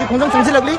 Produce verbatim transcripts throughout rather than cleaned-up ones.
ꯈꯣꯡꯖꯪ ꯆꯪꯁꯤꯜꯂꯛꯂꯤ꯫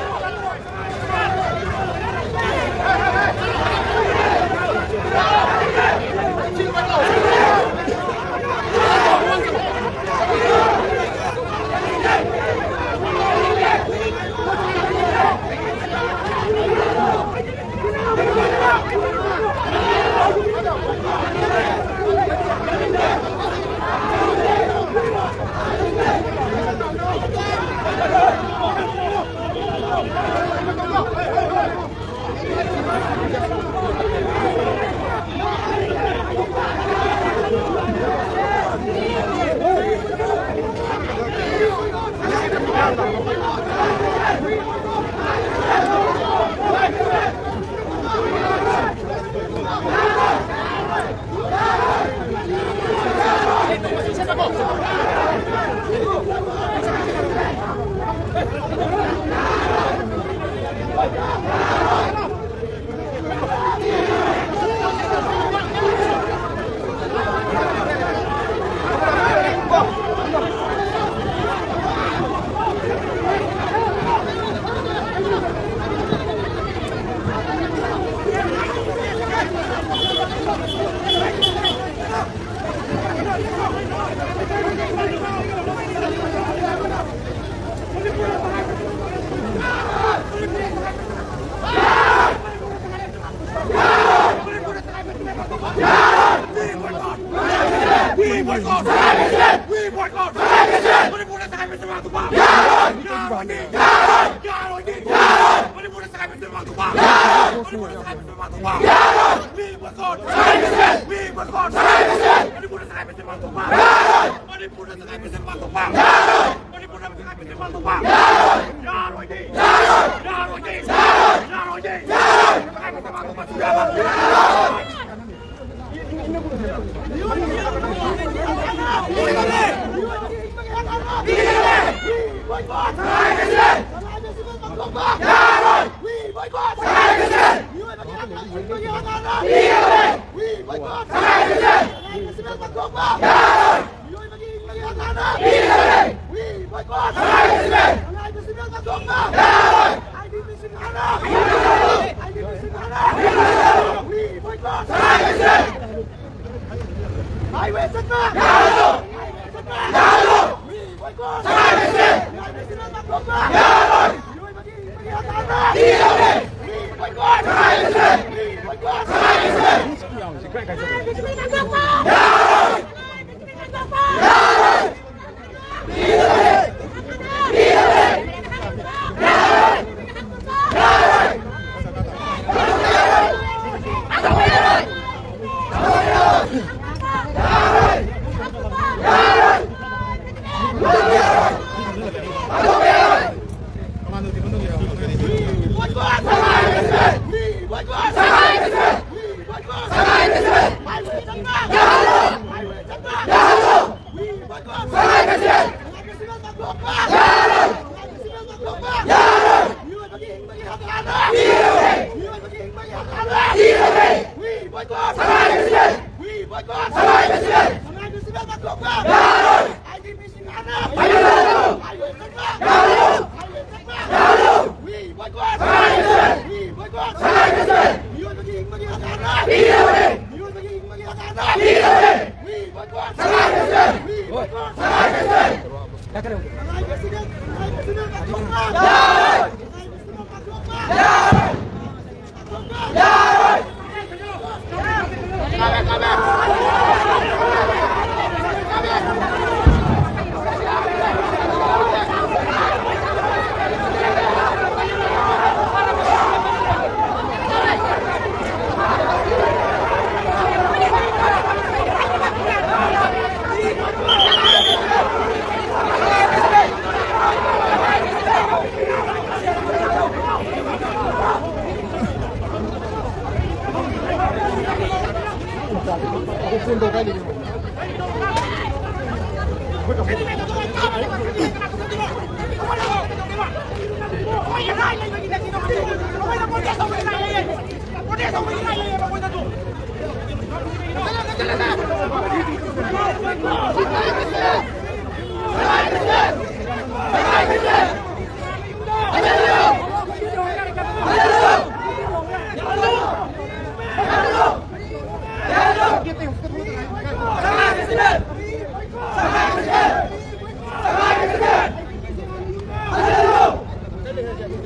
We boycott! We boycott! ꯃꯅꯤꯄꯨꯔꯗ ꯇꯥꯏꯕ ꯁꯦꯝꯕ ꯊꯨꯒꯥꯏꯕ! ꯌꯥꯔꯣꯏ! ꯌꯥꯔꯣꯏ! ꯃꯅꯤꯄꯨꯔꯗ ꯇꯥꯏꯕ ꯁꯦꯝꯕ ꯊꯨꯒꯥꯏꯕ! ꯃꯅꯤꯄꯨꯔꯗ ꯇꯥꯏꯕ ꯁꯦꯝꯕ ꯊꯨꯒꯥꯏꯕ! We boycott! We boycott! ꯃꯅꯤꯄꯨꯔꯗ ꯇꯥꯏꯕ ꯁꯦꯝꯕ ꯊꯨꯒꯥꯏꯕ! ꯃꯅꯤꯄꯨꯔꯗ ꯇꯥꯏꯕ ꯁꯦꯝꯕ ꯊꯨꯒꯥꯏꯕ! ꯃꯅꯤꯄꯨꯔꯗ ꯇꯥꯏꯕ ꯁꯦꯝꯕ ꯊꯨꯒꯥꯏꯕ! ꯌꯥꯔꯣꯏ! ꯌꯥꯔꯣꯏ! ꯌꯥꯔꯣꯏ! ꯌꯥꯔꯣꯏ!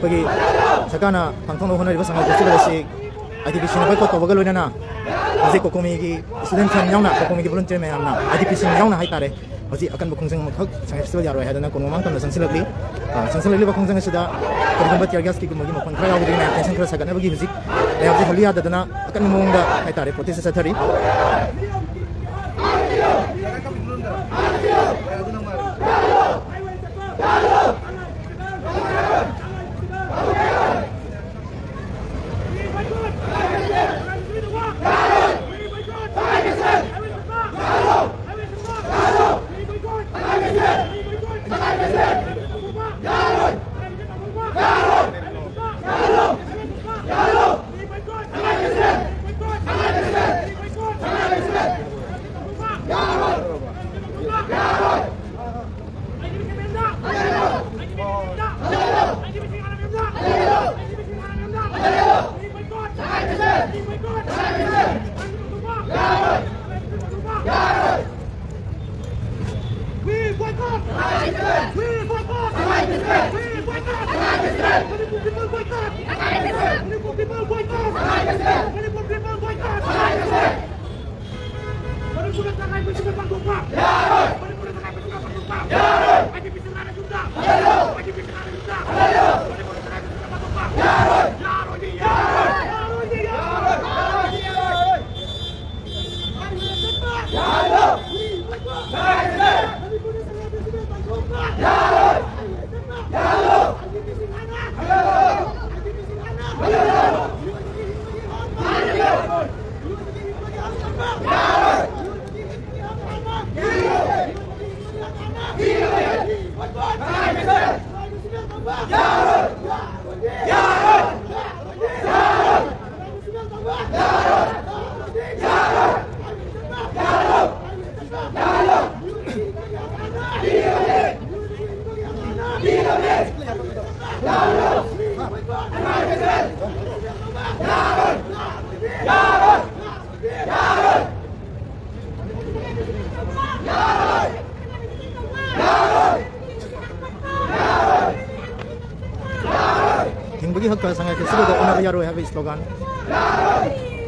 ꯑꯩꯈꯣꯏꯒꯤ ꯁꯔꯀꯥꯔꯅ ꯄꯥꯡꯊꯣꯛꯅꯕ ꯍꯣꯠꯅꯔꯤꯕ ꯁꯉꯥꯏ ꯐꯦꯁꯇꯤꯚꯦꯜ ꯑꯁꯤ ꯑꯥꯏ ꯇꯤ ꯕꯤ ꯁꯤꯅ ꯕꯣꯏꯀꯣꯠ ꯇꯧꯕꯒ ꯂꯣꯏꯅꯅ ꯍꯧꯖꯤꯛ ꯀꯣꯀꯣꯃꯤꯒꯤ student ꯁꯤꯡ ꯌꯥꯎꯅ, ꯀꯣꯀꯣꯃꯤꯒꯤ volunteer ꯃꯌꯥꯝꯅ, IDP ꯁꯤꯡ ꯌꯥꯎꯅ ꯍꯥꯏꯇꯥꯔꯦ, ꯍꯧꯖꯤꯛ ꯑꯀꯟꯕ ꯈꯣꯡꯖꯪ ꯑꯃꯈꯛ ꯁꯉꯥꯏ festival ꯌꯥꯔꯣꯏ ꯍꯥꯏꯗꯅ ꯀꯣꯅꯨꯡ ꯃꯃꯥꯡ ꯇꯝꯅ ꯆꯪꯁꯤꯜꯂꯛꯂꯤ꯫ ꯑ, ꯆꯪꯁꯤꯜꯂꯛꯂꯤꯕ ꯈꯣꯡꯖꯪ ꯑꯁꯤꯗ ꯀꯔꯤꯒꯨꯝꯕ tear gas ꯀꯤꯒꯨꯝꯕꯒꯤ ꯃꯈꯣꯟ ꯈꯔ ꯌꯥꯎꯕꯗꯒꯤ ꯃꯌꯥꯝ tension ꯈꯔ ꯁꯥꯒꯠꯅꯕꯒꯤ ꯍꯧꯖꯤꯛ ꯃꯌꯥꯝꯁꯦ ꯍꯧꯕ ꯌꯥꯗꯗꯅ ꯑꯀꯟꯕ ꯃꯑꯣꯡꯗ ꯍꯥꯏꯇꯥꯔꯦ protest ꯆꯠꯊꯔꯤ꯫ We boycott! We boycott! We boycott! Manipur people boycott! Manipur people boycott! Manipur people boycott! ꯃꯅꯤꯄꯨꯔꯗ ꯇꯉꯥꯏ ꯐꯗꯅ ꯄꯥꯡꯊꯣꯛꯄ! ꯃꯅꯤꯄꯨꯔꯗ ꯇꯉꯥꯏ ꯐꯗꯅ ꯄꯥꯡꯊꯣꯛꯄ! IDP ꯁꯤꯡ ꯍꯥꯟꯅ ꯌꯨꯝꯗ! IDP ꯁꯤꯡ ꯍꯥꯟꯅ ꯌꯨꯝꯗ! ꯃꯅꯤꯄꯨꯔꯗ ꯇꯉꯥꯏ ꯐꯗꯅ ꯄꯥꯡꯊꯣꯛꯄ! ꯌꯥꯔꯣꯏ! ꯌꯥꯔꯣꯏ! ꯌꯥꯔꯣꯏ! ꯍꯤꯡꯕꯒꯤ ꯍꯛꯇ ꯁꯉꯥꯏ festivalꯗ ꯑꯣꯟꯅꯕ ꯌꯥꯔꯣꯏ ꯍꯥꯏꯕ slogan꯫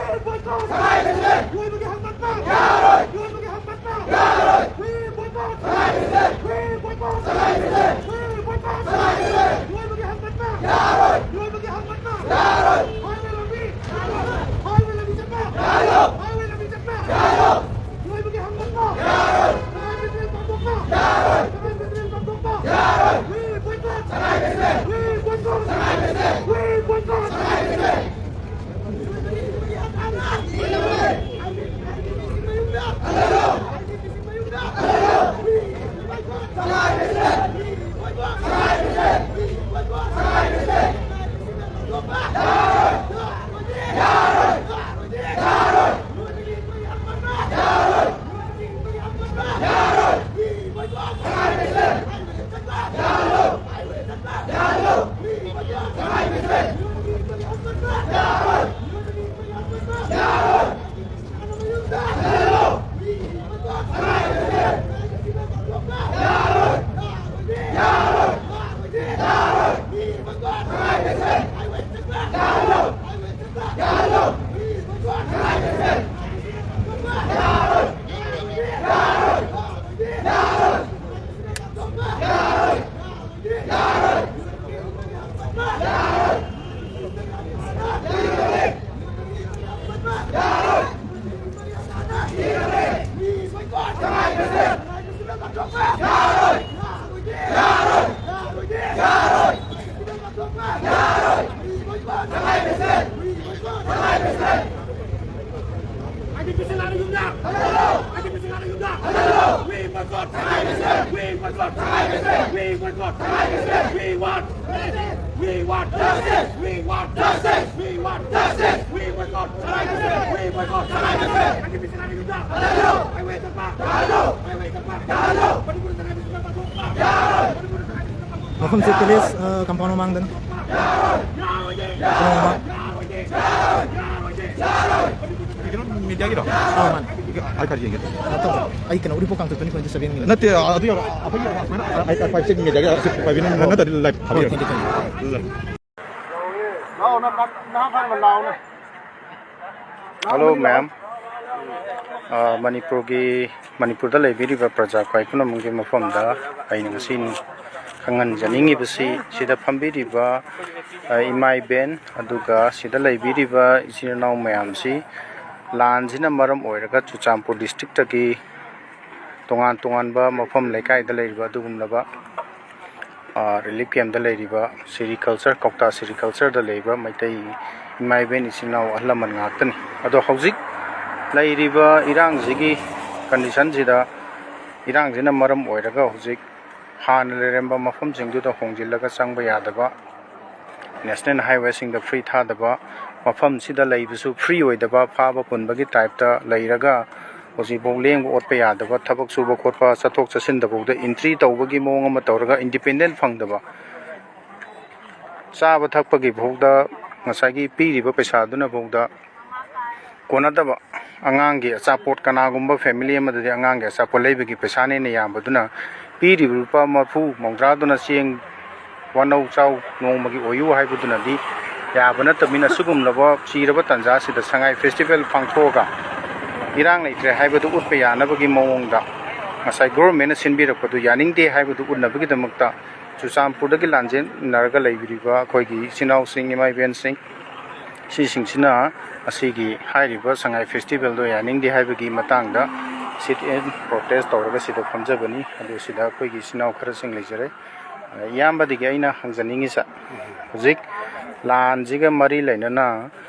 We boycott! Sangai festival! ꯂꯣꯏꯕꯒꯤ ꯍꯪꯒꯠꯄ! ꯌꯥꯔꯣꯏ! ꯂꯣꯏꯕꯒꯤ ꯍꯪꯒꯠꯄ! ꯌꯥꯔꯣꯏ! We boycott! Sangai festival! We boycott! Sangai festival! We boycott! Sangai festival! ꯂꯣꯏꯕꯒꯤ ꯍꯪꯒꯠꯄ! ꯌꯥꯔꯣꯏ! ꯂꯣꯏꯕꯒꯤ ꯍꯪꯒꯠꯄ! ꯌꯥꯔꯣꯏ! Highway ꯂꯝꯕꯤ! Highway ꯂꯝꯕꯤ ꯆꯠꯄ! ꯌꯥꯔꯣꯏ! Highway ꯂꯝꯕꯤ ꯆꯠꯄ! ꯌꯥꯔꯣꯏ! ꯂꯣꯏꯕꯒꯤ ꯍꯪꯒꯠꯄ! ꯌꯥꯔꯣꯏ! ꯁꯉꯥꯏ ꯐꯦꯁꯇꯤꯚꯦꯜ ꯄꯥꯡꯊꯣꯛꯄ! ꯌꯥꯔꯣꯏ! ꯁꯉꯥꯏ ꯐꯦꯁꯇꯤꯚꯦꯜ ꯄꯥꯡꯊꯣꯛꯄ! ꯌꯥꯔꯣꯏ! We boycott! Sangai festival! We boycott! Sangai festival! We boycott! Sangai festival! We boycott! We boycott! We boycott! We boycott! We want! We want justice! We want justice! We want justice! We boycott! We boycott! Highway the back! Highway the back! Manipur the back! Manipur the back! ꯃꯐꯝꯁꯦ palace compound ꯃꯃꯥꯡꯗꯅꯤ꯫ ꯀꯩꯅꯣ ꯃꯃꯥꯡ꯫ ꯀꯩꯅꯣ ꯃꯦꯗꯤꯌꯥꯒꯤꯔꯣ? ꯑꯥ, ꯃꯥꯅꯦ꯫ ꯑꯥꯏ card ꯌꯦꯡꯒꯦ꯫ ꯀꯩꯅꯣ ꯇꯧꯕ꯫ ꯑꯩ ꯀꯩꯅꯣ ꯎꯔꯤꯄꯣꯛ ꯀꯥꯡꯆꯠꯇꯨꯅꯤ ꯀꯣ, ꯇ꯭ꯋꯦꯟꯇꯤ ꯁꯚꯦꯟꯒꯤ꯫ ꯅꯠꯇꯦ ꯑꯗꯨ ꯑꯩꯈꯣꯏꯒꯤ ꯑꯩꯈꯣꯏ ꯄꯥꯏꯕꯤꯅꯤꯡꯉꯦ ꯅꯠꯇ꯭ꯔꯗꯤ ꯂꯥꯏꯚ ꯊꯥꯕꯤꯔꯣ꯫ ꯍꯣꯏ, thank you, thank you. Hello ꯃꯌꯥꯝ꯫ ꯑ, ꯃꯅꯤꯄꯨꯔꯒꯤ ꯃꯅꯤꯄꯨꯔꯗ ꯂꯩꯕꯤꯔꯤꯕ ꯄ꯭ꯔꯖꯥ ꯈ꯭ꯋꯥꯏ ꯄꯨꯝꯅꯃꯛꯀꯤ ꯃꯐꯝꯗ ꯑꯩꯅ ꯉꯁꯤ ꯈꯪꯍꯟꯖꯅꯤꯡꯉꯤꯕꯁꯤ, ꯁꯤꯗ ꯐꯝꯕꯤꯔꯤꯕ ꯑ, ꯏꯃꯥ ꯏꯕꯦꯟ ꯑꯗꯨꯒ ꯁꯤꯗ ꯂꯩꯕꯤꯔꯤꯕ ꯏꯆꯤꯜ ꯏꯅꯥꯎ ꯃꯌꯥꯝꯁꯤ ꯂꯥꯟꯁꯤꯅ ꯃꯔꯝ ꯑꯣꯏꯔꯒ ꯆꯨꯔꯆꯥꯟꯄꯨꯔ ꯗꯤꯁꯇ꯭ꯔꯤꯛꯇꯒꯤ ꯇꯣꯉꯥꯟ ꯇꯣꯉꯥꯟꯕ ꯃꯐꯝ ꯂꯩꯀꯥꯏꯗ ꯂꯩꯔꯤꯕ ꯑꯗꯨꯒꯨꯝꯂꯕ ꯔꯤꯂꯤꯐ ꯀꯦꯝꯗ ꯂꯩꯔꯤꯕ ꯁꯦꯔꯤꯀꯜꯆꯔ, ꯀꯧꯇꯥ ꯁꯦꯔꯤꯀꯜꯆꯔꯗ ꯂꯩꯔꯤꯕ ꯃꯩꯇꯩ ꯏꯃꯥ ꯏꯕꯦꯟ ꯏꯆꯤꯜ ꯏꯅꯥꯎ ꯑꯍꯜ ꯂꯃꯟ ꯉꯥꯛꯇꯅꯤ꯫ ꯑꯗꯣ ꯍꯧꯖꯤꯛ ꯂꯩꯔꯤꯕ ꯏꯔꯥꯡꯁꯤꯒꯤ ꯀꯟꯗꯤꯁꯟꯁꯤꯗ, ꯏꯔꯥꯡꯁꯤꯅ ꯃꯔꯝ ꯑꯣꯏꯔꯒ ꯍꯧꯖꯤꯛ ꯍꯥꯟꯅ ꯂꯩꯔꯝꯕ ꯃꯐꯝꯁꯤꯡꯗꯨꯗ ꯍꯣꯡꯖꯤꯜꯂꯒ ꯆꯪꯕ ꯌꯥꯗꯕ, ꯅꯦꯁꯅꯦꯜ ꯍꯥꯏꯋꯦꯁꯤꯡꯗ ꯐ꯭ꯔꯤ ꯊꯥꯗꯕ, ꯃꯐꯝꯁꯤꯗ ꯂꯩꯕꯁꯨ ꯐ꯭ꯔꯤ ꯑꯣꯏꯗꯕ, ꯐꯥꯕ ꯄꯨꯟꯕꯒꯤ ꯇꯥꯏꯞꯇ ꯂꯩꯔꯒ ꯍꯧꯖꯤꯛꯐꯥꯎ ꯂꯦꯡꯕ ꯑꯣꯠꯄ ꯌꯥꯗꯕ, ꯊꯕꯛ ꯁꯨꯕ ꯈꯣꯠꯄ, ꯆꯠꯊꯣꯛ ꯆꯠꯁꯤꯟꯗꯐꯥꯎꯗ ꯑꯦꯟꯇ꯭ꯔꯤ ꯇꯧꯕꯒꯤ ꯃꯑꯣꯡ ꯑꯃ ꯇꯧꯔꯒ ꯏꯟꯗꯤꯄꯦꯟꯗꯦꯟ ꯐꯪꯗꯕ, ꯆꯥꯕ ꯊꯛꯄꯒꯤ ꯐꯥꯎꯗ ꯉꯁꯥꯏꯒꯤ ꯄꯤꯔꯤꯕ ꯄꯩꯁꯥꯗꯨꯅ ꯐꯥꯎꯗ ꯀꯣꯟꯅꯗꯕ, ꯑꯉꯥꯡꯒꯤ ꯑꯆꯥꯄꯣꯠ, ꯀꯅꯥꯒꯨꯝꯕ ꯐꯦꯃꯤꯂꯤ ꯑꯃꯗꯗꯤ ꯑꯉꯥꯡꯒꯤ ꯑꯆꯥꯄꯣꯠ ꯂꯩꯕꯒꯤ ꯄꯩꯁꯥꯅ ꯍꯦꯟꯅ ꯌꯥꯝꯕꯗꯨꯅ ꯄꯤꯔꯤꯕ ꯂꯨꯄꯥ ꯃꯔꯐꯨ ꯃꯧꯗ꯭ꯔꯥꯗꯨꯅ ꯆꯦꯡ ꯋꯥꯅꯧ ꯆꯥꯎ ꯅꯣꯡꯃꯒꯤ ꯑꯣꯏꯌꯨ ꯍꯥꯏꯕꯗꯨꯅꯗꯤ ꯌꯥꯕ ꯅꯠꯇꯕꯅꯤꯅ, ꯑꯁꯤꯒꯨꯝꯂꯕ ꯆꯤꯔꯕ ꯇꯥꯟꯖꯥ ꯑꯁꯤꯗ ꯁꯉꯥꯏ ꯐꯦꯁꯇꯤꯚꯦꯜ ꯄꯥꯡꯊꯣꯛꯑꯒ ꯏꯔꯥꯡ ꯂꯩꯇ꯭ꯔꯦ ꯍꯥꯏꯕꯗꯨ ꯎꯠꯄ ꯌꯥꯅꯕꯒꯤ ꯃꯑꯣꯡꯗ ꯉꯁꯥꯏ ꯒꯣꯚꯔꯟꯃꯦꯟꯅ ꯁꯤꯟꯕꯤꯔꯛꯄꯗꯨ ꯌꯥꯅꯤꯡꯗꯦ ꯍꯥꯏꯕꯗꯨ ꯎꯠꯅꯕꯒꯤꯗꯃꯛꯇ ꯆꯨꯔꯆꯥꯟꯄꯨꯔꯗꯒꯤ ꯂꯥꯟꯖꯦꯟꯅꯔꯒ ꯂꯩꯕꯤꯔꯤꯕ ꯑꯩꯈꯣꯏꯒꯤ ꯏꯆꯤꯟ ꯏꯅꯥꯎꯁꯤꯡ, ꯏꯃꯥ ꯏꯕꯦꯟꯁꯤꯡ, ꯁꯤꯁꯤꯡꯁꯤꯅ ꯑꯁꯤꯒꯤ ꯍꯥꯏꯔꯤꯕ ꯁꯉꯥꯏ ꯐꯦꯁꯇꯤꯚꯦꯜꯗꯣ ꯌꯥꯅꯤꯡꯗꯦ ꯍꯥꯏꯕꯒꯤ ꯃꯇꯥꯡꯗ ꯁꯤꯠ ꯑꯦꯟ ꯄ꯭ꯔꯣꯇꯦꯁ ꯇꯧꯔꯒ ꯁꯤꯗ ꯐꯝꯖꯕꯅꯤ꯫ ꯑꯗꯨ ꯁꯤꯗ ꯑꯩꯈꯣꯏꯒꯤ ꯏꯆꯤꯟ ꯏꯅꯥꯎ ꯈꯔꯁꯤꯡ ꯂꯩꯖꯔꯦ꯫ ꯏꯌꯥꯝꯕꯗꯒꯤ ꯑꯩꯅ ꯍꯪꯖꯅꯤꯡꯉꯤꯁꯦ, ꯍꯧꯖꯤꯛ ꯂꯥꯟꯁꯤꯒ ꯃꯔꯤ ꯂꯩꯅꯅ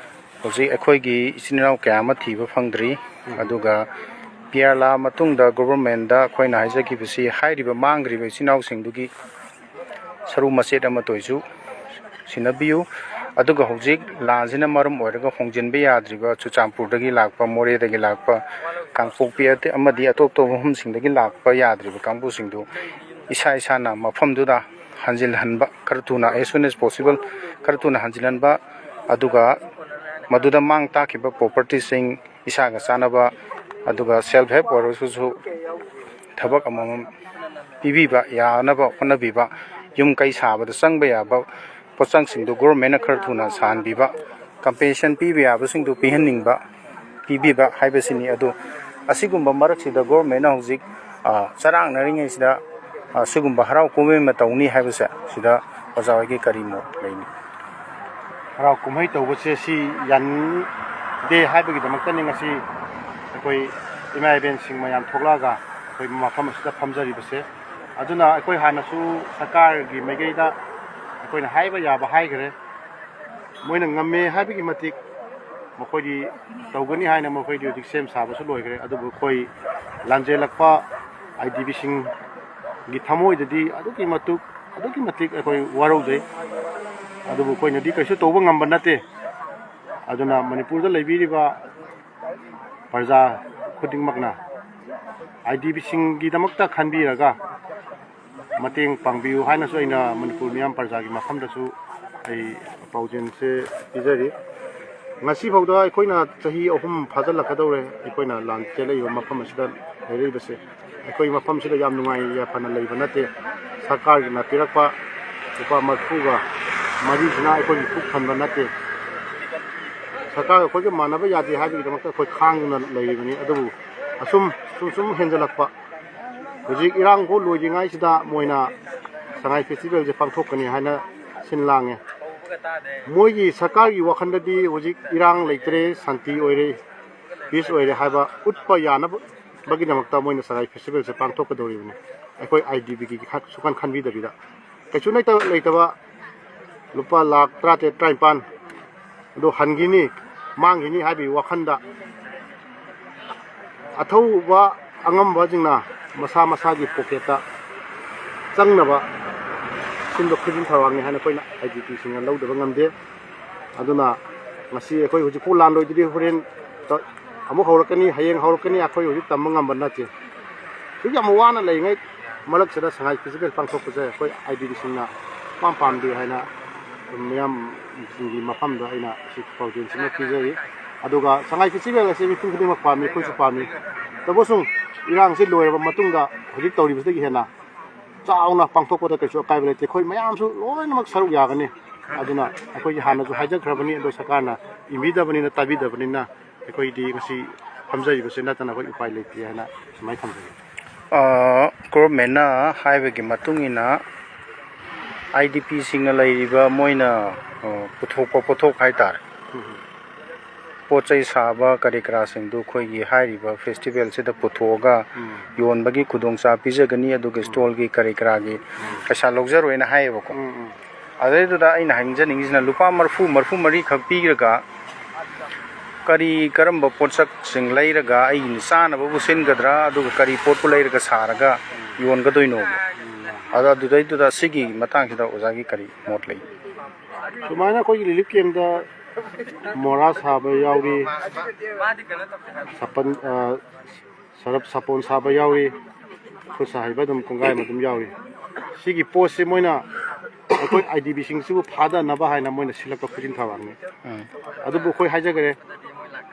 ꯍꯧꯖꯤꯛ ꯑꯩꯈꯣꯏꯒꯤ ꯏꯆꯤꯟ ꯏꯅꯥꯎ ꯀꯌꯥ ꯑꯃ ꯊꯤꯕ ꯐꯪꯗ꯭ꯔꯤ, ꯑꯗꯨꯒ ꯄꯤ ꯑꯥꯔ ꯂꯥꯛꯑ ꯃꯇꯨꯡꯗ ꯒꯣꯚꯔꯟꯃꯦꯟꯗ ꯑꯩꯈꯣꯏꯅ ꯍꯥꯏꯖꯈꯤꯕꯁꯤ, ꯍꯥꯏꯔꯤꯕ ꯃꯥꯡꯈ꯭ꯔꯤꯕ ꯏꯆꯤꯟ ꯏꯅꯥꯎꯁꯤꯡꯗꯨꯒꯤ ꯁꯔꯨ ꯃꯆꯦꯠ ꯑꯃꯠꯇ ꯑꯣꯏꯁꯨ ꯁꯤꯟꯅꯕꯤꯌꯨ꯫ ꯑꯗꯨꯒ ꯍꯧꯖꯤꯛ ꯂꯥꯟꯁꯤꯅ ꯃꯔꯝ ꯑꯣꯏꯔꯒ ꯍꯣꯡꯖꯤꯟꯕ ꯌꯥꯗ꯭ꯔꯤꯕ ꯆꯨꯔꯆꯥꯟꯄꯨꯔꯗꯒꯤ ꯂꯥꯛꯄ, ꯃꯣꯔꯦꯗꯒꯤ ꯂꯥꯛꯄ, ꯀꯥꯡꯄꯣꯛꯄꯤ ꯑꯃꯗꯤ ꯑꯇꯣꯞ ꯑꯇꯣꯞꯄ ꯃꯐꯝꯁꯤꯡꯗꯒꯤ ꯂꯥꯛꯄ ꯌꯥꯗ꯭ꯔꯤꯕ ꯀꯥꯡꯕꯨꯁꯤꯡꯗꯨ ꯏꯁꯥ ꯏꯁꯥꯅ ꯃꯐꯝꯗꯨꯗ ꯍꯟꯖꯤꯜꯍꯟꯕ, ꯈꯔ ꯊꯨꯅ, as soon as possible, ꯈꯔ ꯊꯨꯅ ꯍꯟꯖꯤꯜꯍꯟꯕ, ꯑꯗꯨꯒ ꯃꯗꯨꯗ ꯃꯥꯡ ꯇꯥꯛꯈꯤꯕ ꯄ꯭ꯔꯣꯄꯔꯇꯤꯁꯤꯡ ꯏꯁꯥꯒ ꯆꯥꯟꯅꯕ, ꯑꯗꯨꯒ ꯁꯦꯜꯐ ꯍꯦꯜꯞ ꯑꯣꯏꯔꯒꯁꯨ ꯊꯕꯛ ꯑꯃꯃꯝ ꯄꯤꯕꯤꯕ ꯌꯥꯅꯕ ꯍꯣꯠꯅꯕꯤꯕ, ꯌꯨꯝ ꯀꯩ ꯁꯥꯕꯗ ꯆꯪꯕ ꯌꯥꯕ ꯄꯣꯠꯆꯪꯁꯤꯡꯗꯨ ꯒꯣꯔꯃꯦꯟꯅ ꯈꯔ ꯊꯨꯅ ꯁꯥꯍꯟꯕꯤꯕ, ꯀꯝꯄꯦꯟꯁꯦꯁꯟ ꯄꯤꯕ ꯌꯥꯕꯁꯤꯡꯗꯨ ꯄꯤꯍꯟꯅꯤꯡꯕ, ꯄꯤꯕꯤꯕ ꯍꯥꯏꯕꯁꯤꯅꯤ꯫ ꯑꯗꯨ ꯑꯁꯤꯒꯨꯝꯕ ꯃꯔꯛꯁꯤꯗ ꯒꯣꯔꯃꯦꯟꯅ ꯍꯧꯖꯤꯛ, ꯑ, ꯆꯔꯥꯡꯅꯔꯤꯉꯩꯁꯤꯗ, ꯑ, ꯁꯤꯒꯨꯝꯕ ꯍꯔꯥꯎ ꯀꯨꯝꯍꯩ ꯑꯃ ꯇꯧꯅꯤ ꯍꯥꯏꯕꯁꯦ, ꯁꯤꯗ ꯑꯣꯖꯥ ꯍꯣꯏꯒꯤ ꯀꯔꯤ ꯃꯣꯠ ꯂꯩꯅꯤ? ꯍꯔꯥꯎ ꯀꯨꯝꯍꯩ ꯇꯧꯕꯁꯦ ꯁꯤ ꯌꯥꯅꯤꯡꯗꯦ ꯍꯥꯏꯕꯒꯤꯗꯃꯛꯇꯅꯤ ꯉꯁꯤ ꯑꯩꯈꯣꯏ ꯏꯃꯥ ꯏꯕꯦꯟꯁꯤꯡ ꯃꯌꯥꯝ ꯊꯣꯛꯂꯛꯑꯒ ꯑꯩꯈꯣꯏ ꯃꯐꯝ ꯑꯁꯤꯗ ꯐꯝꯖꯔꯤꯕꯁꯦ꯫ ꯑꯗꯨꯅ ꯑꯩꯈꯣꯏ ꯍꯥꯟꯅꯁꯨ ꯁꯔꯀꯥꯔꯒꯤ ꯃꯥꯏꯀꯩꯗ ꯑꯩꯈꯣꯏꯅ ꯍꯥꯏꯕ ꯌꯥꯕ ꯍꯥꯏꯈ꯭ꯔꯦ꯫ ꯃꯣꯏꯅ ꯉꯝꯃꯦ ꯍꯥꯏꯕꯒꯤ ꯃꯇꯤꯛ ꯃꯈꯣꯏꯗꯤ ꯇꯧꯒꯅꯤ ꯍꯥꯏꯅ ꯃꯈꯣꯏꯗꯤ ꯍꯧꯖꯤꯛ ꯁꯦꯝ ꯁꯥꯕꯁꯨ ꯂꯣꯏꯈ꯭ꯔꯦ꯫ ꯑꯗꯨꯕꯨ ꯑꯩꯈꯣꯏ ꯂꯥꯟꯖꯦꯜꯂꯛꯄ ꯑꯥꯏ ꯗꯤ ꯕꯤꯁꯤꯡꯒꯤ ꯊꯃꯣꯏꯗꯗꯤ ꯑꯗꯨꯛꯀꯤ ꯃꯇꯤꯛ, ꯑꯗꯨꯛꯀꯤ ꯃꯇꯤꯛ ꯑꯩꯈꯣꯏ ꯋꯥꯔꯧꯖꯩ꯫ ꯑꯗꯨꯕꯨ ꯑꯩꯈꯣꯏꯅꯗꯤ ꯀꯩꯁꯨ ꯇꯧꯕ ꯉꯝꯕ ꯅꯠꯇꯦ꯫ ꯑꯗꯨꯅ ꯃꯅꯤꯄꯨꯔꯗ ꯂꯩꯕꯤꯔꯤꯕ ꯄ꯭ꯔꯖꯥ ꯈꯨꯗꯤꯡꯃꯛꯅ ꯑꯥꯏ ꯗꯤ ꯕꯤꯁꯤꯡꯒꯤꯗꯃꯛꯇ ꯈꯟꯕꯤꯔꯒ ꯃꯇꯦꯡ ꯄꯥꯡꯕꯤꯌꯨ ꯍꯥꯏꯅꯁꯨ ꯑꯩꯅ ꯃꯅꯤꯄꯨꯔ ꯃꯤꯌꯥꯝ ꯄ꯭ꯔꯖꯥꯒꯤ ꯃꯐꯝꯗꯁꯨ ꯑꯩ ꯄꯥꯎꯖꯦꯜꯁꯦ ꯄꯤꯖꯔꯤ꯫ ꯉꯁꯤꯐꯥꯎꯗ ꯑꯩꯈꯣꯏꯅ ꯆꯍꯤ ꯑꯍꯨꯝ ꯐꯥꯖꯤꯜꯂꯛꯀꯗꯧꯔꯦ, ꯑꯩꯈꯣꯏꯅ ꯂꯥꯟ ꯆꯦꯜꯂꯛꯏꯕ ꯃꯐꯝ ꯑꯁꯤꯗ ꯂꯩꯔꯛꯏꯕꯁꯦ꯫ ꯑꯩꯈꯣꯏ ꯃꯐꯝꯁꯤꯗ ꯌꯥꯝ ꯅꯨꯡꯉꯥꯏ ꯌꯥꯏꯐꯅ ꯂꯩꯕ ꯅꯠꯇꯦ꯫ ꯁꯔꯀꯥꯔꯒꯤꯅ ꯄꯤꯔꯛꯄ ꯂꯨꯄꯥ ꯃꯔꯤꯐꯨꯒ ꯃꯔꯤꯁꯤꯅ ꯑꯩꯈꯣꯏꯒꯤ ꯄꯨꯛ ꯊꯟꯕ ꯅꯠꯇꯦ꯫ ꯁꯔꯀꯥꯔꯒ ꯑꯩꯈꯣꯏꯒ ꯃꯥꯟꯅꯕ ꯌꯥꯗꯦ ꯍꯥꯏꯕꯒꯤꯗꯃꯛꯇ ꯑꯩꯈꯣꯏ ꯈꯥꯡꯗꯨꯅ ꯂꯩꯔꯤꯕꯅꯤ꯫ ꯑꯗꯨꯕꯨ ꯑꯁꯨꯝ ꯁꯨꯝ ꯁꯨꯝ ꯍꯦꯟꯖꯜꯂꯛꯄ, ꯍꯧꯖꯤꯛ ꯏꯔꯥꯡ ꯐꯥꯎ ꯂꯣꯏꯗ꯭ꯔꯤꯉꯩꯁꯤꯗ ꯃꯣꯏꯅ ꯁꯉꯥꯏ ꯐꯦꯁꯇꯤꯚꯦꯜꯁꯦ ꯄꯥꯡꯊꯣꯛꯀꯅꯤ ꯍꯥꯏꯅ ꯁꯤꯟ ꯂꯥꯡꯉꯦ꯫ ꯃꯣꯏꯒꯤ ꯁꯔꯀꯥꯔꯒꯤ ꯋꯥꯈꯜꯗꯗꯤ ꯍꯧꯖꯤꯛ ꯏꯔꯥꯡ ꯂꯩꯇ꯭ꯔꯦ, ꯁꯥꯟꯇꯤ ꯑꯣꯏꯔꯦ, ꯄꯤꯁ ꯑꯣꯏꯔꯦ ꯍꯥꯏꯕ ꯎꯠꯄ ꯌꯥꯅꯕꯒꯤꯗꯃꯛꯇ ꯃꯣꯏꯅ ꯁꯉꯥꯏ ꯐꯦꯁꯇꯤꯚꯦꯜꯁꯦ ꯄꯥꯡꯊꯣꯛꯀꯗꯧꯔꯤꯕꯅꯤ꯫ ꯑꯩꯈꯣꯏ ꯑꯥꯏ ꯗꯤ ꯕꯤꯒꯤ ꯁꯨꯡꯈꯟ ꯈꯟꯕꯤꯗꯕꯤꯗ, ꯀꯩꯁꯨ ꯂꯩꯇꯕ, ꯂꯩꯇꯕ ꯂꯨꯄꯥ ꯂꯥꯈ ꯇꯔꯥꯇꯔꯦꯠ, ꯇꯔꯥꯅꯤꯄꯥꯟ ꯑꯗꯨ ꯍꯟꯈꯤꯅꯤ, ꯃꯥꯡꯈꯤꯅꯤ ꯍꯥꯏꯕꯒꯤ ꯋꯥꯈꯜꯗ ꯑꯊꯧꯕ ꯑꯉꯝꯕꯁꯤꯡꯅ ꯃꯁꯥ ꯃꯁꯥꯒꯤ ꯄꯣꯀꯦꯠꯇ ꯆꯪꯅꯕ ꯁꯤꯟꯕ ꯈꯨꯖꯤꯟ ꯊꯧꯔꯥꯡꯅꯤ ꯍꯥꯏꯅ ꯑꯩꯈꯣꯏꯅ ꯑꯥꯏ ꯗꯤ ꯄꯤꯁꯤꯡꯅ ꯂꯧꯗꯕ ꯉꯝꯗꯦ꯫ ꯑꯗꯨꯅ ꯉꯁꯤ ꯑꯩꯈꯣꯏ ꯍꯧꯖꯤꯛꯐꯥꯎ ꯂꯥꯟ ꯂꯣꯏꯗ꯭ꯔꯤ, ꯍꯣꯔꯦꯟ ꯇ-, ꯑꯃꯨꯛ ꯍꯧꯔꯛꯀꯅꯤ, ꯍꯌꯦꯡ ꯍꯧꯔꯛꯀꯅꯤ, ꯑꯩꯈꯣꯏ ꯍꯧꯖꯤꯛ ꯇꯝꯕ ꯉꯝꯕ ꯅꯠꯇꯦ꯫ ꯁꯨꯛ ꯌꯥꯝ ꯋꯥꯅ ꯂꯩꯔꯤꯉꯩ ꯃꯔꯛꯁꯤꯗ ꯁꯉꯥꯏ ꯐꯦꯁꯇꯤꯚꯦꯜ ꯄꯥꯡꯊꯣꯛꯄꯁꯦ ꯑꯩꯈꯣꯏ ꯑꯥꯏ ꯗꯤ ꯕꯤꯁꯤꯡꯅ ꯄꯥꯝ ꯄꯥꯝꯗꯦ ꯍꯥꯏꯅ ꯃꯤꯌꯥꯝꯁꯤꯡꯒꯤ ꯃꯐꯝꯗ ꯑꯩꯅ ꯁꯤ ꯄꯥꯎꯖꯦꯜꯁꯤꯃ ꯄꯤꯖꯔꯤ꯫ ꯑꯗꯨꯒ ꯁꯉꯥꯏ ꯐꯦꯁꯇꯤꯚꯦꯜ ꯑꯁꯤ ꯃꯤꯄꯨꯝ ꯈꯨꯗꯤꯡꯃꯛ ꯄꯥꯝꯃꯤ, ꯑꯩꯈꯣꯏꯁꯨ ꯄꯥꯝꯃꯤ꯫ ꯇꯧꯕꯁꯨ ꯏꯔꯥꯡꯁꯤ ꯂꯣꯏꯔꯕ ꯃꯇꯨꯡꯗ ꯍꯧꯖꯤꯛ ꯇꯧꯔꯤꯕꯁꯤꯗꯒꯤ ꯍꯦꯟꯅ ꯆꯥꯎꯅ ꯄꯥꯡꯊꯣꯛꯄꯗ ꯀꯩꯁꯨ ꯑꯀꯥꯏꯕ ꯂꯩꯇꯦ꯫ ꯑꯩꯈꯣꯏ ꯃꯌꯥꯝꯁꯨ ꯂꯣꯏꯅꯃꯛ ꯁꯔꯨꯛ ꯌꯥꯒꯅꯤ꯫ ꯑꯗꯨꯅ ꯑꯩꯈꯣꯏꯒꯤ ꯍꯥꯟꯅꯁꯨ ꯍꯥꯏꯖꯈ꯭ꯔꯕꯅꯤ, ꯑꯗꯣ ꯁꯔꯀꯥꯔꯅ ꯏꯟꯕꯤꯗꯕꯅꯤꯅ, ꯇꯥꯕꯤꯗꯕꯅꯤꯅ ꯑꯩꯈꯣꯏꯗꯤ ꯉꯁꯤ ꯐꯝꯖꯔꯤꯕꯁꯤ ꯅꯠꯇꯅ ꯑꯩꯈꯣꯏ ꯎꯄꯥꯏ ꯂꯩꯇꯦ ꯍꯥꯏꯅ ꯁꯨꯃꯥꯏꯅ ꯊꯝꯖꯒꯦ꯫ ꯑ, ꯒꯣꯚꯔꯟꯃꯦꯟꯠꯅ ꯍꯥꯏꯕꯒꯤ ꯃꯇꯨꯡ ꯏꯟꯅ, ꯑꯥꯏ ꯗꯤ ꯄꯤꯁꯤꯡꯅ ꯂꯩꯔꯤꯕ ꯃꯣꯏꯅ, ꯑ, ꯄꯨꯊꯣꯛꯄ ꯄꯣꯠꯊꯣꯛ ꯍꯥꯏꯇꯥꯔꯦ, ꯎꯝ꯫ ꯄꯣꯠ ꯆꯩ ꯁꯥꯕ ꯀꯔꯤ ꯀꯔꯥꯁꯤꯡꯗꯨ ꯑꯩꯈꯣꯏꯒꯤ ꯍꯥꯏꯔꯤꯕ ꯐꯦꯁꯇꯤꯚꯦꯜꯁꯤꯗ ꯄꯨꯊꯣꯛꯑꯒ ꯎꯝ꯫ ꯌꯣꯟꯕꯒꯤ ꯈꯨꯗꯣꯡꯆꯥꯕ ꯄꯤꯖꯒꯅꯤ, ꯑꯗꯨꯒ ꯎꯝ꯫ ꯁ꯭ꯇꯣꯜꯒꯤ ꯀꯔꯤ ꯀꯔꯥꯒꯤ ꯎꯝ꯫ ꯄꯩꯁꯥ ꯂꯧꯖꯔꯣꯏꯅ ꯍꯥꯏꯌꯦꯕꯀꯣ꯫ ꯎꯝ, ꯎꯝ꯫ ꯑꯗꯨꯗꯩꯗꯨꯗ ꯑꯩꯅ ꯍꯥꯏꯅꯤꯡꯖꯅꯤꯡꯉꯤꯁꯤꯅ, ꯂꯨꯄꯥ ꯃꯔꯤꯐꯨ, ꯃꯔꯤꯐꯨ ꯃꯔꯤꯈꯛ ꯄꯤꯔꯒ ꯀꯔꯤ, ꯀꯔꯝꯕ ꯄꯣꯠꯁꯛꯁꯤꯡ ꯂꯩꯔꯒ ꯑꯩꯒꯤ ꯆꯥꯅꯕꯕꯨ ꯁꯤꯟꯒꯗ꯭ꯔꯥ, ꯑꯗꯨꯒ ꯀꯔꯤ ꯄꯣꯠꯄꯨ ꯂꯩꯔꯒ ꯁꯥꯔꯒ ꯌꯣꯟꯒꯗꯣꯏꯅꯣꯕ? ꯑꯗꯣ ꯑꯗꯨꯗꯩꯗꯨꯗ ꯁꯤꯒꯤ ꯃꯇꯥꯡꯁꯤꯗ ꯑꯣꯖꯥꯒꯤ ꯀꯔꯤ ꯃꯣꯠ ꯂꯩ? ꯁꯨꯃꯥꯏꯅ ꯑꯩꯈꯣꯏꯒꯤ ꯔꯤꯂꯤꯐ ꯀꯦꯝꯞꯇ ꯃꯣꯔꯥ ꯁꯥꯕ ꯌꯥꯎꯔꯤ, ꯁꯥꯄꯟ, ꯑ, ꯁꯔꯞ ꯁꯥꯄꯣꯟ ꯁꯥꯕ ꯌꯥꯎꯔꯤ, ꯈꯨꯠ ꯁꯥ ꯍꯩꯕ ꯑꯗꯨꯝ ꯀꯣꯡꯒꯥꯏ ꯑꯃ ꯑꯗꯨꯝ ꯌꯥꯎꯔꯤ꯫ ꯁꯤꯒꯤ ꯄꯣꯠꯁꯤ ꯃꯣꯏꯅ ꯑꯩꯈꯣꯏ ꯑꯥꯏ ꯗꯤ ꯕꯤꯁꯤꯡꯁꯤꯕꯨ ꯐꯥꯗꯅꯕ ꯍꯥꯏꯅ ꯃꯣꯏꯅ ꯁꯤꯜꯂꯛꯄ ꯈꯨꯖꯤꯟ ꯊꯧꯔꯥꯡꯅꯤ꯫ ꯎꯝ꯫ ꯑꯗꯨꯕꯨ ꯑꯩꯈꯣꯏ ꯍꯥꯏꯖꯈ꯭ꯔꯦ,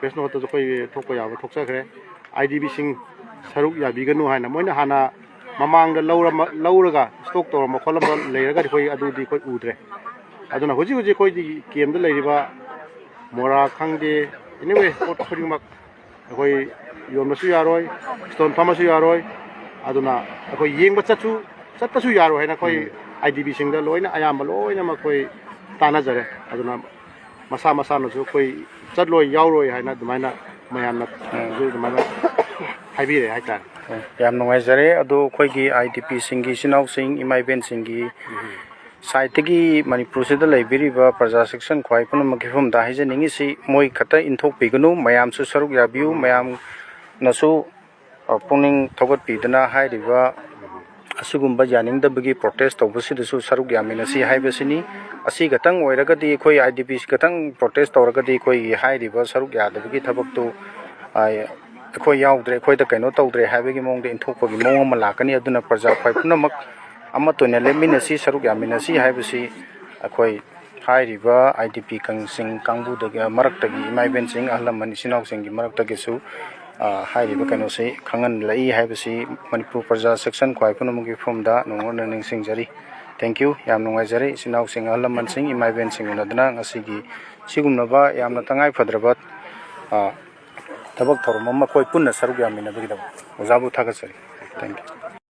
ꯄ꯭ꯔꯦꯁ ꯅꯣꯠꯇꯁꯨ ꯑꯩꯈꯣꯏ ꯊꯣꯛꯄ ꯌꯥꯕ ꯊꯣꯛꯆꯈ꯭ꯔꯦ꯫ ꯑꯥꯏ ꯗꯤ ꯕꯤꯁꯤꯡ ꯁꯔꯨꯛ ꯌꯥꯕꯤꯒꯅꯨ ꯍꯥꯏꯅ ꯃꯣꯏꯅ ꯍꯥꯟꯅ ꯃꯃꯥꯡꯗ ꯂꯧꯔ-, ꯂꯧꯔꯒ ꯁ꯭ꯇꯣꯛ ꯇꯧꯔꯝꯕ ꯈꯣꯠꯂꯝꯕ ꯂꯩꯔꯒꯗꯤ ꯑꯩꯈꯣꯏ ꯑꯗꯨꯗꯤ ꯑꯩꯈꯣꯏ ꯎꯗ꯭ꯔꯦ꯫ ꯑꯗꯨꯅ ꯍꯧꯖꯤꯛ ꯍꯧꯖꯤꯛ ꯑꯩꯈꯣꯏꯒꯤ ꯀꯦꯝꯞꯇ ꯂꯩꯔꯤꯕ ꯃꯣꯔꯥ ꯈꯪꯗꯦ, ꯑꯦꯅꯤꯋꯦ ꯄꯣꯠ ꯈꯨꯗꯤꯡꯃꯛ ꯑꯩꯈꯣꯏ ꯌꯣꯟꯕꯁꯨ ꯌꯥꯔꯣꯏ, ꯁ꯭ꯇꯣꯜ ꯐꯝꯕꯁꯨ ꯌꯥꯔꯣꯏ꯫ ꯑꯗꯨꯅ ꯑꯩꯈꯣꯏ ꯌꯦꯡꯕ ꯆꯠꯁꯨ, ꯆꯠꯄꯁꯨ ꯌꯥꯔꯣꯏ ꯍꯥꯏꯅ ꯑꯩꯈꯣꯏ ꯎꯝ꯫ ꯑꯥꯏ ꯗꯤ ꯕꯤꯁꯤꯡꯗ ꯂꯣꯏꯅ ꯑꯌꯥꯝꯕ ꯂꯣꯏꯅꯃꯛ ꯑꯩꯈꯣꯏ ꯇꯥꯟꯅꯖꯔꯦ꯫ ꯑꯗꯨꯅ ꯃꯁꯥ ꯃꯁꯥꯅꯁꯨ ꯑꯩꯈꯣꯏ ꯆꯠꯂꯣꯏ, ꯌꯥꯎꯔꯣꯏ ꯍꯥꯏꯅ ꯑꯗꯨꯃꯥꯏꯅ ꯃꯌꯥꯝꯅ ꯎꯝ꯫ ꯑꯗꯨꯃꯥꯏꯅ ꯍꯥꯏꯕꯤꯔꯦ ꯍꯥꯏꯇꯥꯔꯦ꯫ ꯎꯝ, ꯌꯥꯝ ꯅꯨꯡꯉꯥꯏꯖꯔꯦ꯫ ꯑꯗꯣ ꯑꯩꯈꯣꯏꯒꯤ ꯑꯥꯏ ꯗꯤ ꯄꯤꯁꯤꯡꯒꯤ ꯏꯆꯤꯟ ꯏꯅꯥꯎꯁꯤꯡ, ꯏꯃꯥ ꯏꯕꯦꯟꯁꯤꯡꯒꯤ ꯎꯝ꯫ ꯁꯥꯏꯠꯇꯒꯤ ꯃꯅꯤꯄꯨꯔꯁꯤꯗ ꯂꯩꯕꯤꯔꯤꯕ ꯄ꯭ꯔꯖꯥ ꯁꯦꯛꯁꯟ ꯈ꯭ꯋꯥꯏ ꯄꯨꯝꯅꯃꯛꯀꯤ ꯃꯐꯝꯗ ꯍꯥꯏꯖꯅꯤꯡꯉꯤꯁꯤ, ꯃꯣꯏ ꯈꯛꯇ ꯏꯟꯊꯣꯛꯄꯤꯒꯅꯨ, ꯃꯌꯥꯝꯁꯨ ꯁꯔꯨꯛ ꯌꯥꯕꯤꯌꯨ꯫ ꯎꯝ꯫ ꯃꯌꯥꯝ ꯅꯁꯨ, ꯑ, ꯄꯨꯛꯅꯤꯡ ꯊꯧꯒꯠꯄꯤꯗꯨꯅ ꯍꯥꯏꯔꯤꯕ ꯑꯁꯤꯒꯨꯝꯕ ꯌꯥꯅꯤꯡꯗꯕꯒꯤ protest ꯇꯧꯕꯁꯤꯗꯁꯨ ꯁꯔꯨꯛ ꯌꯥꯃꯤꯟꯅꯁꯤ ꯍꯥꯏꯕꯁꯤꯅꯤ꯫ ꯑꯁꯤ ꯈꯛꯇꯪ ꯑꯣꯏꯔꯒꯗꯤ, ꯑꯩꯈꯣꯏ I D P ꯁꯤ ꯈꯛꯇꯪ protest ꯇꯧꯔꯒꯗꯤ ꯑꯩꯈꯣꯏꯒꯤ ꯍꯥꯏꯔꯤꯕ ꯁꯔꯨꯛ ꯌꯥꯗꯕꯒꯤ ꯊꯕꯛꯇꯨ, ꯑ, ꯑꯩꯈꯣꯏ ꯌꯥꯎꯗ꯭ꯔꯦ, ꯑꯩꯈꯣꯏꯗ ꯀꯩꯅꯣ ꯇꯧꯗ꯭ꯔꯦ ꯍꯥꯏꯕꯒꯤ ꯃꯑꯣꯡꯗ ꯏꯟꯊꯣꯛꯄꯒꯤ ꯃꯑꯣꯡ ꯑꯃ ꯂꯥꯛꯀꯅꯤ꯫ ꯑꯗꯨꯅ ꯄ꯭ꯔꯖꯥ ꯈ꯭ꯋꯥꯏ ꯄꯨꯝꯅꯃꯛ ꯑꯃꯠꯇ ꯑꯣꯏꯅ ꯂꯦꯞꯃꯤꯟꯅꯁꯤ, ꯁꯔꯨꯛ ꯌꯥꯃꯤꯟꯅꯁꯤ ꯍꯥꯏꯕꯁꯤ ꯑꯩꯈꯣꯏ ꯍꯥꯏꯔꯤꯕ I D P ꯀꯥꯡꯁꯤꯡ ꯀꯥꯡꯕꯨꯗꯒꯤ, ꯃꯔꯛꯇꯒꯤ ꯏꯃꯥ ꯏꯕꯦꯟꯁꯤꯡ, ꯑꯍꯜ ꯂꯃꯟ, ꯏꯆꯤꯟ ꯏꯅꯥꯎꯁꯤꯡꯒꯤ ꯃꯔꯛꯇꯒꯤꯁꯨ, ꯑ, ꯍꯥꯏꯔꯤꯕ ꯀꯩꯅꯣꯁꯤ ꯈꯪꯍꯜꯂꯛꯏ ꯍꯥꯏꯕꯁꯤ ꯃꯅꯤꯄꯨꯔ ꯄ꯭ꯔꯖꯥ section ꯈ꯭ꯋꯥꯏ ꯄꯨꯝꯅꯃꯛꯀꯤ ꯃꯐꯝꯗ ꯅꯣꯡꯃ ꯅꯤꯡꯁꯤꯡꯖꯔꯤ꯫ Thank you꯫ ꯌꯥꯝ ꯅꯨꯡꯉꯥꯏꯖꯔꯦ꯫ ꯏꯆꯤꯟ ꯏꯅꯥꯎꯁꯤꯡ, ꯑꯍꯜ ꯂꯃꯟꯁꯤꯡ, ꯏꯃꯥ ꯏꯕꯦꯟꯁꯤꯡ ꯎꯅꯗꯨꯅ ꯉꯁꯤꯒꯤ ꯁꯤꯒꯨꯝꯂꯕ ꯌꯥꯝꯅ ꯇꯉꯥꯏ ꯐꯗ꯭ꯔꯕ, ꯑ, ꯊꯕꯛ ꯊꯧꯔꯝ ꯑꯃ ꯑꯩꯈꯣꯏ ꯄꯨꯟꯅ ꯁꯔꯨꯛ ꯌꯥꯃꯤꯟꯅꯕꯒꯤꯗꯃꯛ ꯑꯣꯖꯥꯕꯨ ꯊꯥꯒꯠꯆꯔꯤ꯫ Thank you꯫